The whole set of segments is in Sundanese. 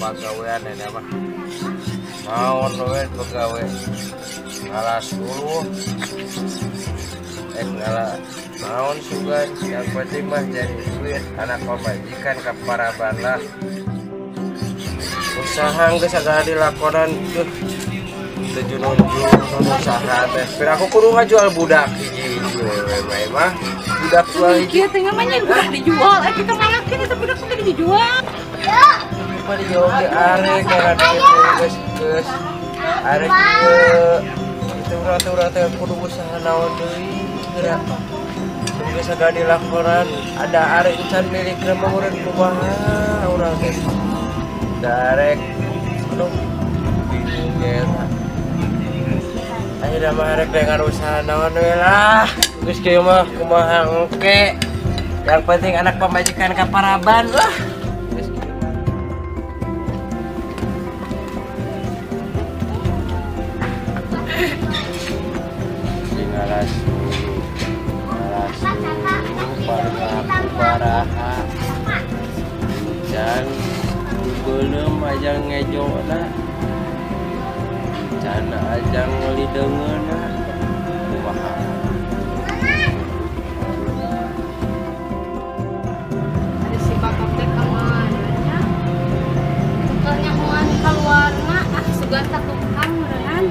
pagawean ini mah. Naon we pagawe. Ngalas dulu. Ngala naon sugan yang penting mah jadi duit anak pamajikan ka paraban lah. Usaha geus sagala dilakonan tuh. Teu junun-junun usaha teh. Pira aku kudu ngajual budak hiji-hiji we mah. Budak jual hiji. Kieu teh ngamanya budak dijual. Kita malakin eta budak teh dijual. Apa dijual ge arek kana geus geus. Arek ieu itu urang teh kudu usaha naon deui geura. Geus sagala dilakonan ada arek encan milik mah urang kumaha urang teh. Darek aduh bingung ge. Akhirnya mah arek dengan usaha naon we lah. Geus kieu mah kumaha engke. Yang penting anak pamajikan ka paraban lah. Geus kieu mah. Ngalas baraha. Can belum aja ngejona. Can aja meuli deungeunna. Kumaha. Ada si bakap teh ka mana nya? Teu nyahoan kaluarna ah sugan ka tukang meureunnan.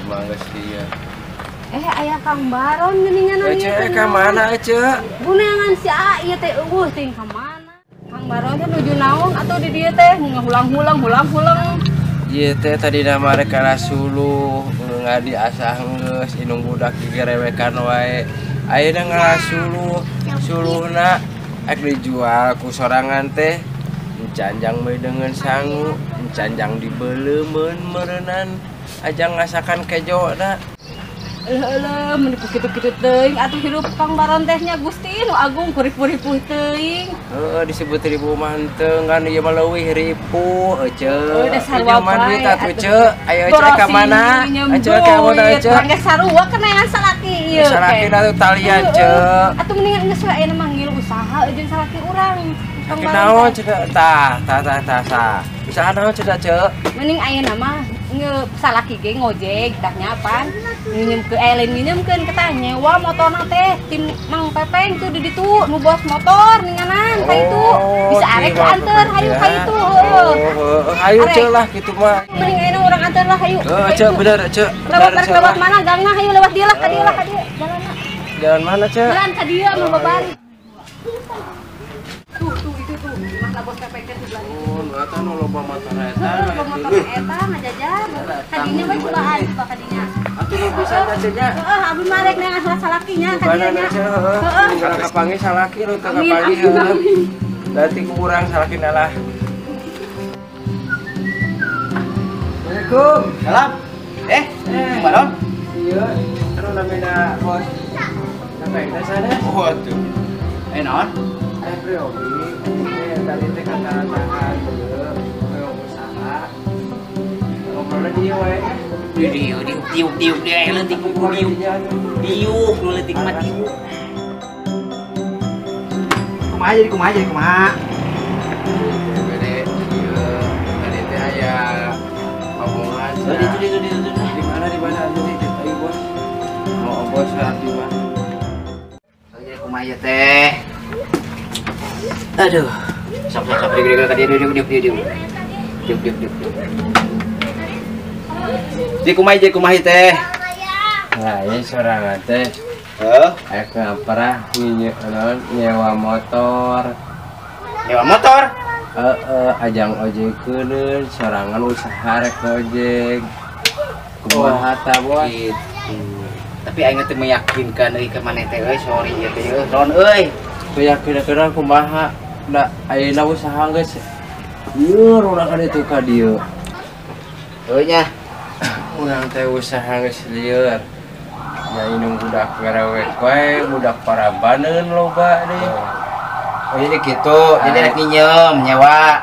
Mangga sia. Aya Kang Baron geuningan ieu. Ece ka mana ece? Bunangan si A ieu teh eueuh teh ka mana? Kang Baron teh nuju naon atuh di dieu teh ngahulang-hulang hulang-hulang. Ieu teh tadina mah rek kana suluh, ngadi asah geus indung budak digerewekan wae. Ayeuna ngarasuluh, suluhna ek dijual ku sorangan teh. Encan jang meuli deungeun sangu, encan jang dibeuleumkeun meureunan, ajang ngasakan kejona. Eleuh, mun kitu-kitu teuing atuh hirup Kang Baron teh nya Gusti nu agung kuripuh-ripuh teuing. Heeh, disebut ribu mah henteu ngan ieu mah leuwih ripuh ece. Dasar duit atuh ce. Ayo ece ka mana? Ece ka mana ece? Urang ge sarua kenayan salaki ieu. Salaki atuh talian ce. Atuh mendingan geus we ayeuna mah ngilu usaha jeung salaki urang. Kang Baron teh. Tah tah tah tah tah. Usaha naon cenah ce? Mending ayeuna mah salaki ge ngojek tah nya pan nginjem ke lain nginjemkeun ke tah nyewa motorna teh tim Mang Pepeng tuh di ditu nu bos motor ninganan ka itu bisa arek anter hayu ka itu heuh hayu ce lah kitu mah mending ayeuna urang anter lah hayu heuh ce bener ce lewat mana gangna hayu lewat dieu lah ka dieu lah ka dieu jalanna jalan mana ce jalan ka dieu mah babari tuh tuh itu tuh imahna bos Pepeng teh sebelah itu. Oh, nu eta nu loba motor eta. Loba motor eta ngajajan. Kadinya we cobaan coba kadinya. Atuh nu bisa teh nya. Heeh, abdi mah rek neangan salaki nya kadinya nya. Heeh. Tinggal kapanggih salaki nu teu kapanggih heuh. Berarti ku urang salakina lah. Assalamualaikum. Salam. Kang Baron. Iya, anu namina bos. Sampai teh sana. Oh, atuh. Naon? Priyogi, tadi teh kata-kataan ieu hoyong usaha. Ngobrolna di ieu wae. Di dieu diuk diuk dieu leutik kuku diuk. Diuk nu leutik mah diuk. Kumaha jadi kumaha jadi kumaha? Bede ieu tadi teh aya omongan. Di mana di mana atuh di ayo bos. Mau bos abdi mah. Jadi kumaha ieu teh? Aduh, sok sok sok diuk diuk diuk diuk diuk diuk diuk diuk diuk. Jadi kumaha teh? Nah, ini sorangan teh. Heuh, aya ngaparah nyewa motor. Nyewa motor? Heeh, ajang ojek-keun sorangan usaha rek ojek. Kumaha tah, Bos? Gitu. Tapi aing teh meyakinkan euy ka maneh teh euy, sorry ieu teh euy, Ron euy. Keyakinan kumaha da ayeuna usaha geus lieur urang ka ditu ka dieu. Heuh nya. Urang teh usaha geus lieur. Nya indung budak garewek wae, budak parabaneun loba deui. Oh jadi kitu, jadi rek nginjem nyewa.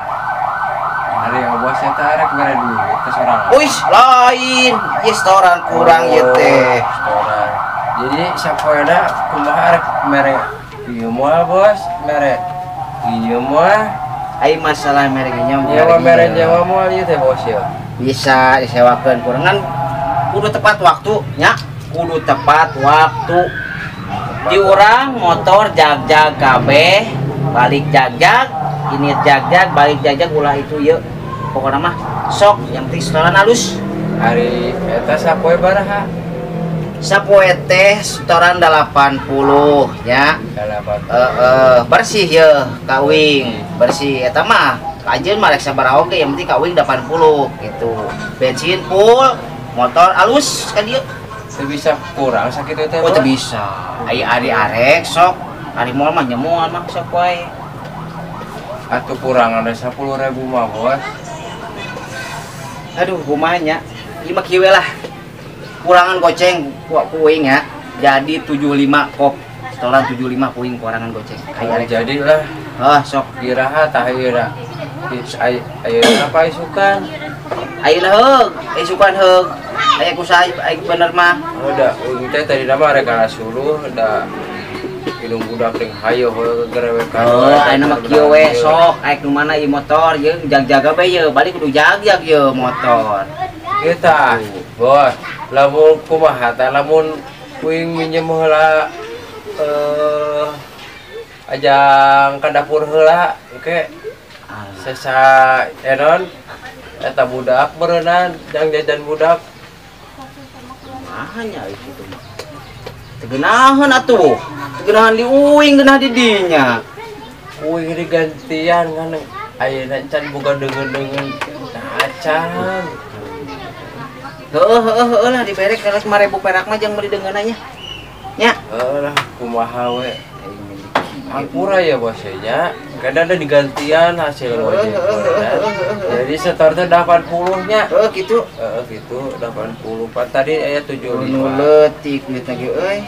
Ari bos eta rek mere duit ke sorangan. Uish, lain. Ieu setoran kurang ieu teh. Setoran. Jadi sapoena kumaha arek mere ieu moal bos, mere ieu moal. Ai masalah mere nyewa. Nyewa mere nyewa moal ieu teh bos ya. Bisa disewakeun kurangan kudu tepat waktu nya, kudu tepat waktu. Di urang motor jag-jag kabeh, balik jag-jag, ini jag-jag, balik jag-jag ulah itu ieu. Pokona mah sok yang penting setoran alus. Ari eta sapoe baraha? Sapoe teh setoran 80 nya. 80. Bersih ye ka uing, bersih eta mah. Anjeun mah rek sabaraha oge yang penting ka uing 80 gitu. Bensin full, motor alus ka dieu. Teu bisa kurang sakitu teh. Oh teu bisa. Ai ari arek sok, ari moal mah nya moal mah sok wae. Atuh kurang ada 10.000 mah, Bos. Aduh, kumaha nya? Ieu mah kieu we lah. Kurangan goceng ku uing ya. Jadi 75 kop. Setoran 75 ku uing kurangan goceng. Ai arek jadilah. Hah, sok iraha tah ieu. Ayeuna apa isukan? Ayeuna heug, isukan heug. Aya kusaha aing bener mah. Oh da, uing teh tadi mah rek suluh da ilung budak teh hayo gerewekan. Oh, ayeuna mah kieu we sok, aek nu mana ieu motor jeung jag-jaga bae ye, balik kudu jag-jag ye motor. Ieu tah, bos, lamun kumaha tah lamun uing minjem heula ajang ka dapur heula engke sesa enon eta budak berenang jang jajan budak. Mahanya itu mah. Tegenahan atuh. Tegenahan di uing geunah di dinya. Uing digantian kan ayeuna can boga deungeun-deungeun acan. Heueuh heueuh heueuh lah dibere karek 5.000 perak mah jang meuli deungeunna nya. Nya. Heueuh lah kumaha we. Ampura ya bos nya. Kadang ada digantian hasil ngojek. Jadi setor teh 80 nya. Heeh gitu. Heeh gitu 80. Pan tadi aya 75. Nu leutik duitna ge euy.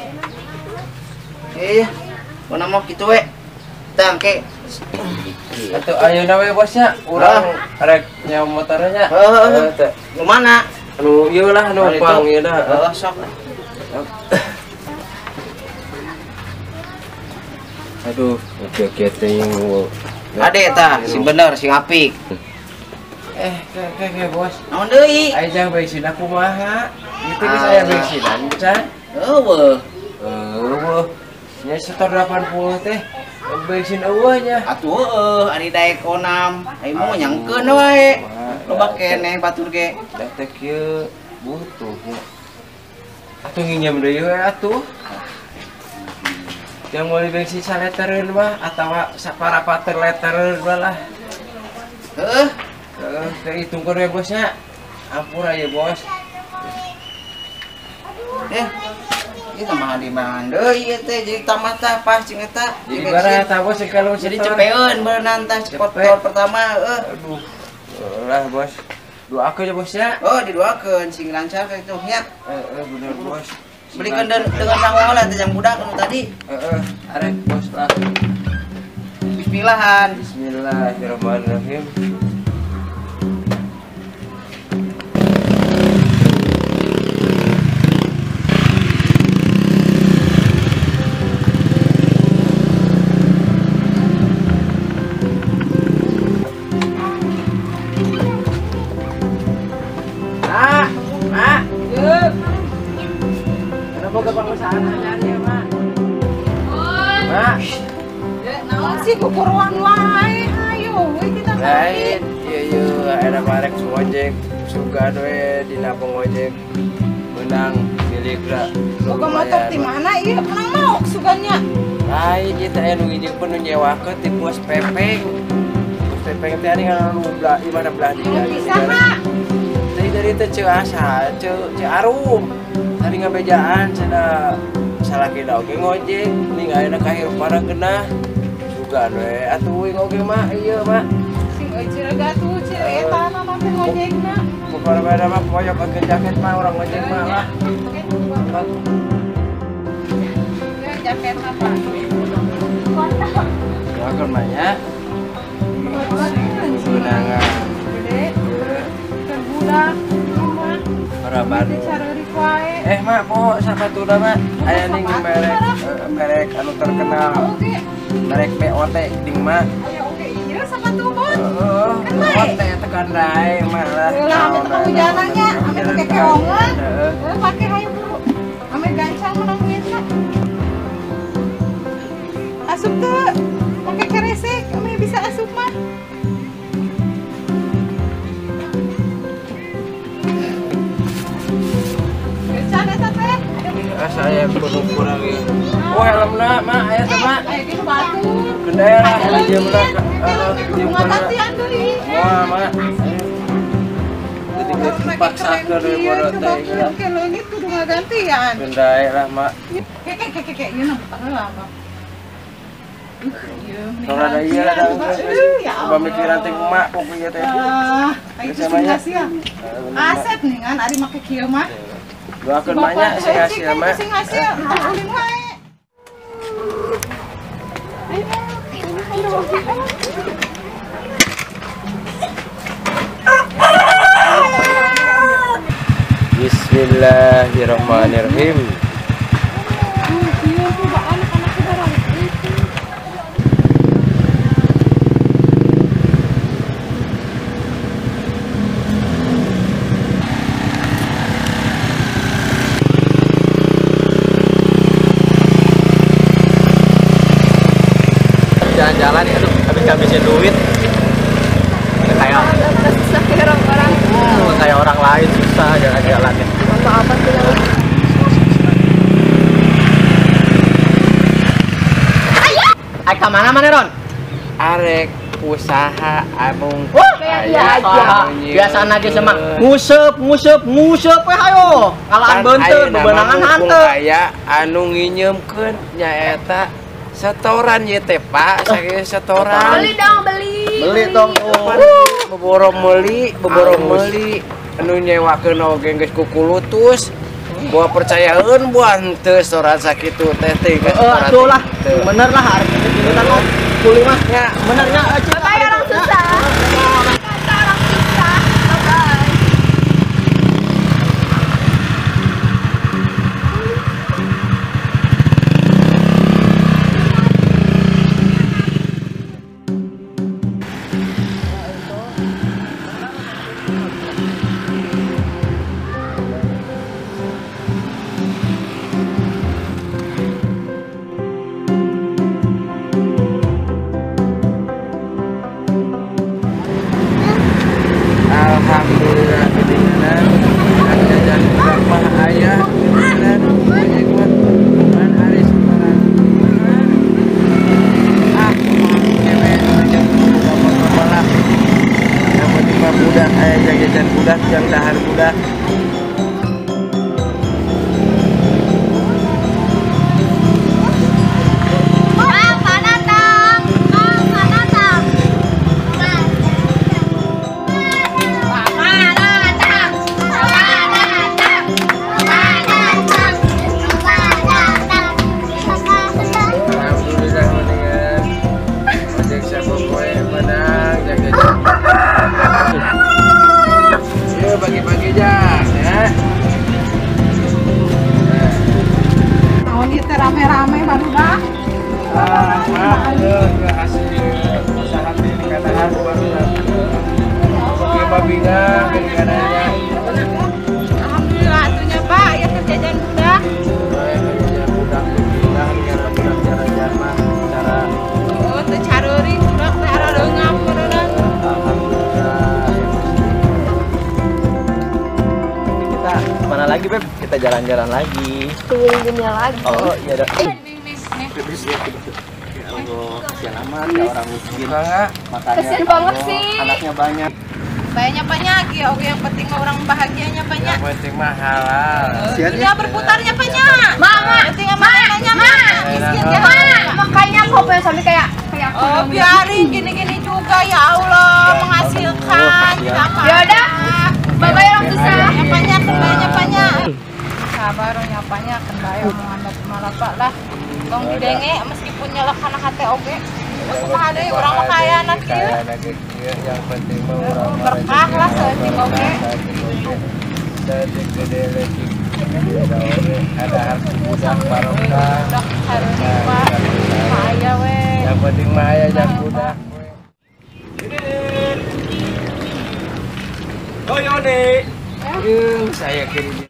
Eh, mana mau kitu we. Tah engke. Atuh ayeuna we bos nya, urang rek nyawa motornya nya. Heeh. Nu mana? Nu ieu lah nu pang ieu lah. Heeh sok. Aduh, oke teh Ade tah, sing bener, sing apik. Ke bos. Naon deui? Aya jang bensin aku kumaha? Itu geus aya bensinan can. Eueuh. Eueuh. Nya setor 80 teh bensin eueuh nya. Atuh heueuh, ari daek onam. Ai mau nyangkeun wae. Loba keneh batur ge. Da teh kieu butuh nya. Atuh nginjem deui we atuh. Yang mau bensin saletereun mah atawa saparapater letereun mah lah. Heeh. Heeh, teh hitungkeun we bosnya. Ampura ya bos. Ieu tambahan di mana deui ieu teh jadi tambah tah pas jeung eta. Jadi bara tah bos kalau jadi cepeun beunang tah kotor pertama heueuh. Aduh. Lah bos. Doakeun ya bosnya. Oh, didoakeun sing lancar kitu nya. Heeh, bener bos. Belikan dengan sangu lah teh jang budak anu tadi. Heeh, arek bos lah. Bismillahan. Bismillahirrahmanirrahim. Kukuruan wae, ayo we kita lain. Ieu ieu era barek ngojek, sugan we dina pengojek menang milik lah. Boga motor di mana ieu menang maok sugannya. Lain ieu teh anu nginjeun nu nyewakeun ti bos Pepeng. Bos Pepeng teh ari anu belah di mana belah dinya. Bisa ha. Tadi dari teh ceu asa, ceu ceu arum. Tadi ngabejaan cenah salakina oge ngojek, ning ayeuna kahirupan geunah. Sugan we atuh uing oge mah ieu mah. Sing euy ciraga atuh ciri eta na mah teh ngojekna. Pokona mah poyok oge jaket mah urang ngojek mah lah. Ya jaket apa? Doakeun mah nya. Sunangan. Gede. Keur budak mah. Arah Bandung. Eh mak, po sapatuna mak. Aya ning merek merek anu terkenal. Merek BOT ding mak. Aya oge ieu sapatu bot. Heeh. BOT tekan dae mah lah. Lah ame teu hujanannya, ame teu kekeongan. Heuh, pake hayu buru. Ame gancang menang duitna. Asup teu? Pake keresek, ame bisa asup mah. Saya kudu kurang ieu. Oh helmna mak aya teh mak. Aya di batur. Kendera jeung lah. Ngabatian deui. Moal mak. Jadi dipaksakeun we bodo teh. Ke leungit kudu ngagantian. Kendae lah mak. Ke ke ke ke ieu mah heula mak. Soalnya ieu lah pamikiran teh mak pokoknya teh. Ah, itu sing hasil. Asep nih kan ari make kieu mah. Doakeun banyak sing hasil mah. Sing hasil, entah ulin wae. Bismillahirrahmanirrahim. Jalan-jalan ya tuh habis-habisin duit kayak susah kayak orang-orang kayak orang lain susah jalan-jalan ya. Apa-apa sih Arek ka mana mana Ron? Arek usaha amung. Iya aja. Biasa aja sama nguseup nguseup nguseup we hayo. Ngalaan beunteun bebenangan hanteu. Aya anu nginyeumkeun nyaeta setoran ye teh Pak, sakieu setoran. Beli dong, beli. Beli dong. Boboro meuli, boboro meuli. Anu nyewakeun oge geus kukulutus. Buah percayaeun buah henteu setoran sakitu teh teh. Heeh, atuh lah. Bener lah arek kitu mah. Kuli mah nya, bener nya. Bye orang susah. Kata orang susah. Bye. Alhamdulillah ketinggalan jajan budak mah aya ketinggalan ojek mah kan ari setoran ah cewek ojek budak motor lah yang penting mah budak aya jajan budak yang dahar budak. Bagi-bagi aja ya. Tahun ini rame-rame baru dah. Ah, hasil usaha dikatakan baru dah. Oke, babinga dikatanya. Alhamdulillah atunya Pak, ya kerjaan budak. Kerjaan budak bina karena budak jalan-jalan mah cara. Oh, teu careuring budak teh arareungap meureunang. Alhamdulillah. Mana lagi Beb? Kita jalan-jalan lagi. Keliling dunia lagi. Oh iya dah. Ya Allah, kasihan amat ya orang miskin. Makanya kasihan banget sih. Anaknya banyak. Banyak banyak ya, oke yang penting mah orang bahagianya banyak. Yang penting mah halal. Dunia berputarnya banyak. Mama, penting mah banyak mah. Miskin ya. Makanya aku pengen sampai kayak aku. Oh, biarin gini-gini juga ya Allah menghasilkan. Ya udah. Bye-bye orang susah. Nyapanya kendanya banyak. Sabar nyapanya kendaya omongan malah Pak lah. Tong didenge meskipun nyelek kana hate oge. Kumaha deui urang mah kaya anak kieu. Yang penting mah urang berkah lah saeutik oge. Ada gede lagi. Ada harus budak barokah. Budak harus Pak. Maya we. Yang penting mah aya jang budak we. Oh Yone. Saya kiri.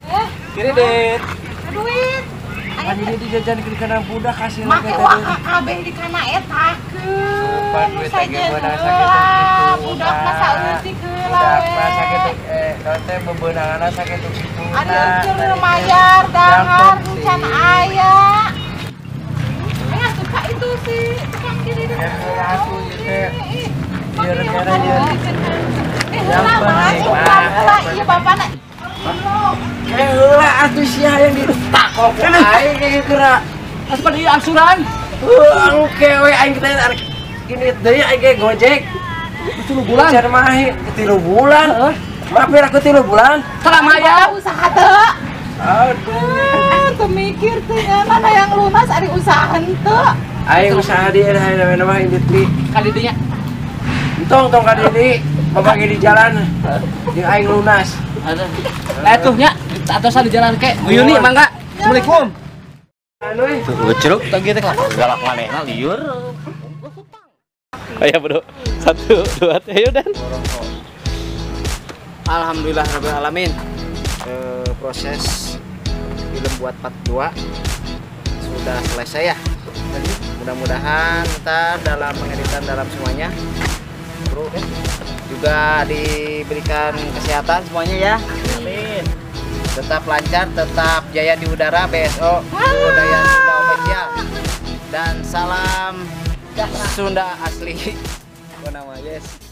Kiri det. Duit. Adi di jajan ke kana budak kasih make waka kabeh di kana eta keun. Duit teh beunang sakitu kitu. Budak mah saeutik heula we. Budak mah sakitu naon teh bebeunanganna sakitu kitu. Ari keur mayar dahar can aya. Suka itu si tukang kiri itu. Aku ieu teh. Ieu rencana ieu. Heula mah heula ieu bapana. Heula atuh sia yang ditakok ku aing ge geura. Asupan ieu angsuran. Heuh angke we aing teh arek ini deui aing ge Gojek. 3 bulan. Can mahi 3 bulan. Heeh. Mampir aku 3 bulan. Salah aya usaha teu. Aduh, tuh mikir tuh mana yang lunas ari usaha henteu. Aing usaha di ayeuna mah indit li. Ka didinya. Entong tong ka didi, bapak di jalan. Jeung aing lunas. Nah tuh nya, atosan di jalan ke. Bu Yuni mangga. Assalamualaikum. Tuh ceruk tah kieu teh galak manehna liur. Ayo bro, 1 2 3 ayo Dan. Alhamdulillah rabbil alamin. Proses film buat part 2 sudah selesai ya. Mudah-mudahan ntar dalam pengeditan dalam semuanya bro juga diberikan kesehatan semuanya ya. Amin. Tetap lancar, tetap jaya di udara BSO Budaya Sunda Official. Dan salam Sunda asli. Gua nama yes.